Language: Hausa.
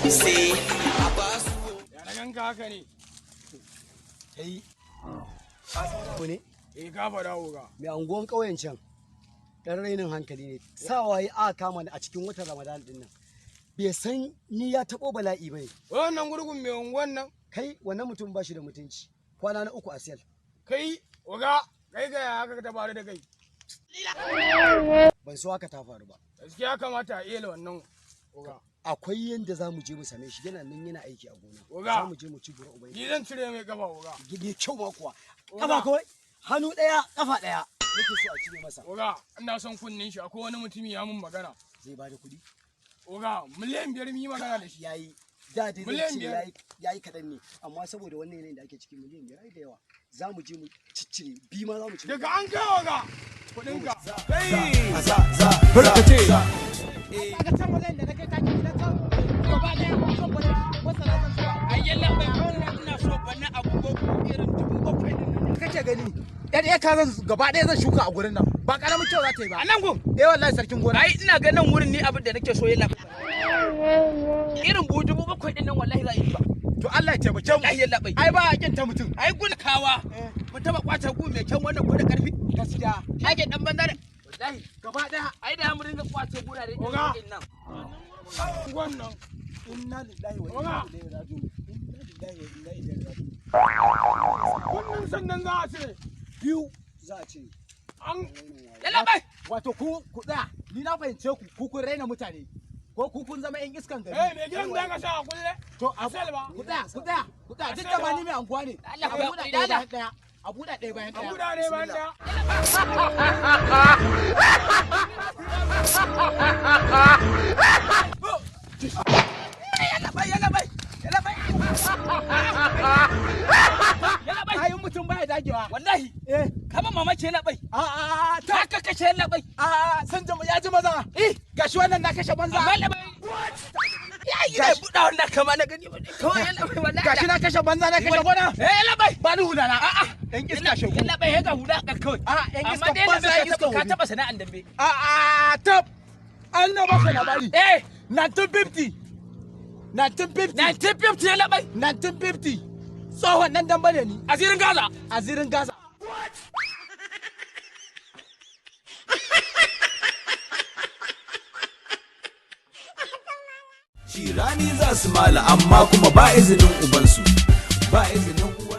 Sai a basu. Ya na ganka haka ne? Kai ko ne? Eh, ka faɗa, oga. Mai anguwan ƙauyen can ɗan rainin hankali ne. Sawa yi aka kama ni a cikin watan Ramadan din nan. Bai san ni ya taɓo bala'i ba ne. Wannan gurgun mai unguwan nan? Kai, wannan mutum ba shi da mutunci. Kwana na 3 a cell. Kai, oga, kai ga ya haka ta faru da kai? Ban so haka ta faru ba. Gaskiya kamata a iya wannan, oga. Akwai yanda za mu je mu same shi, yana nan yana aiki a gona. Oga. Za mu je mu ci gura uban. Ni zan cire mai kafa, oga. Gidi kyau ma kuwa. Oga. Kafa kawai, hannu ɗaya, kafa ɗaya nake so a cire masa. Oga, ina son kunnin shi, akwai wani mutumi ya mun magana. Zai bada kuɗi? Oga, miliyan 5 mu yi magana da shi. Yayi da dai zan Miliyan ce 5. Yayi kaɗan ne, amma saboda wannan yanayin da ake ciki, miliyan 5 ai da yawa. Za mu je mu ciccire bi ma za mu cire. Daga an kai, oga, kuɗinka. Barkace. Kaga can wajen da na kai taki gidan can gaba daya zan gwada masara zan zuba. Ai yalla bai, kawai ina so bana abu irin 7,000 din nan. Kake gani yar eka zan gaba daya zan shuka a gurin nan, ba karamin kyau za ta yi ba. A nan gun? Eh wallahi, sarkin gona. Ai ina ga nan wurin ni abin da nake so, yalla, irin buhu 7,000 din nan wallahi za a yi ba. To Allah ya taimake mu. Wallahi yalla bai. Ai ba a kinta mutum. Ai gun kawa mun taba kwace gu mai kyan wannan ko da karfi. Gaskiya. Ake dan banza da wallahi. Gaba daya. Ai da mu ringa kwace gurare irin Oga. nan. Unguwan nan. Inna lillahi wa Oga. inna ilaihi raji'un, inna lillahi wa inna ilaihi raji'un. Kunnin sannan za a cire. Biyu za a cire. An Yalla bai. Wato ku ku tsaya, ni na fahimce ku, ku kun raina mutane ko ku kun zama yan iskan gari. Eh, mai gidan da ka sa a kulle. To a Cell ba. Ku tsaya, ku tsaya, ku tsaya, duk da ba ni mai anguwa ne. Allah A ku buɗa ya ɗaya Allah. bayan ɗaya, a buɗa ɗaya bayan A ɗaya. buɗa ne bayan ɗaya. Yalla bai, yalla bai, yalla bai, yalla bai. Ayin mutum baya dagewa. Wallahi. Eh. Kaman mamaki, yalla bai. A a a ta. Ta kashe, yalla bai. A a sun jama ya ji maza. Eh, gashi wannan na kashe banza. Amma yalla bai ya yi da buɗa wannan kama na gani kawai, yalla bai, wallahi. Gashi na kashe banza, na kashe gona. Eh, yalla bai. Ba ni hula na. A'a. Yan iska shegu. Yalla bai, ga hula ka kawai. A yan Amma iska dai banza, yalla yan bai, iska ka wofi. taba sana'an dambe. A a tab. An na baka labari. Eh. 1950. 1950. 1950, yalla bai. 1950. Tsohon nan damba ne ni. Asirin Gaza. A zirin Gaza. Cirani za su mala amma kuma ba izinin ubansu, ba izinin uwarsu.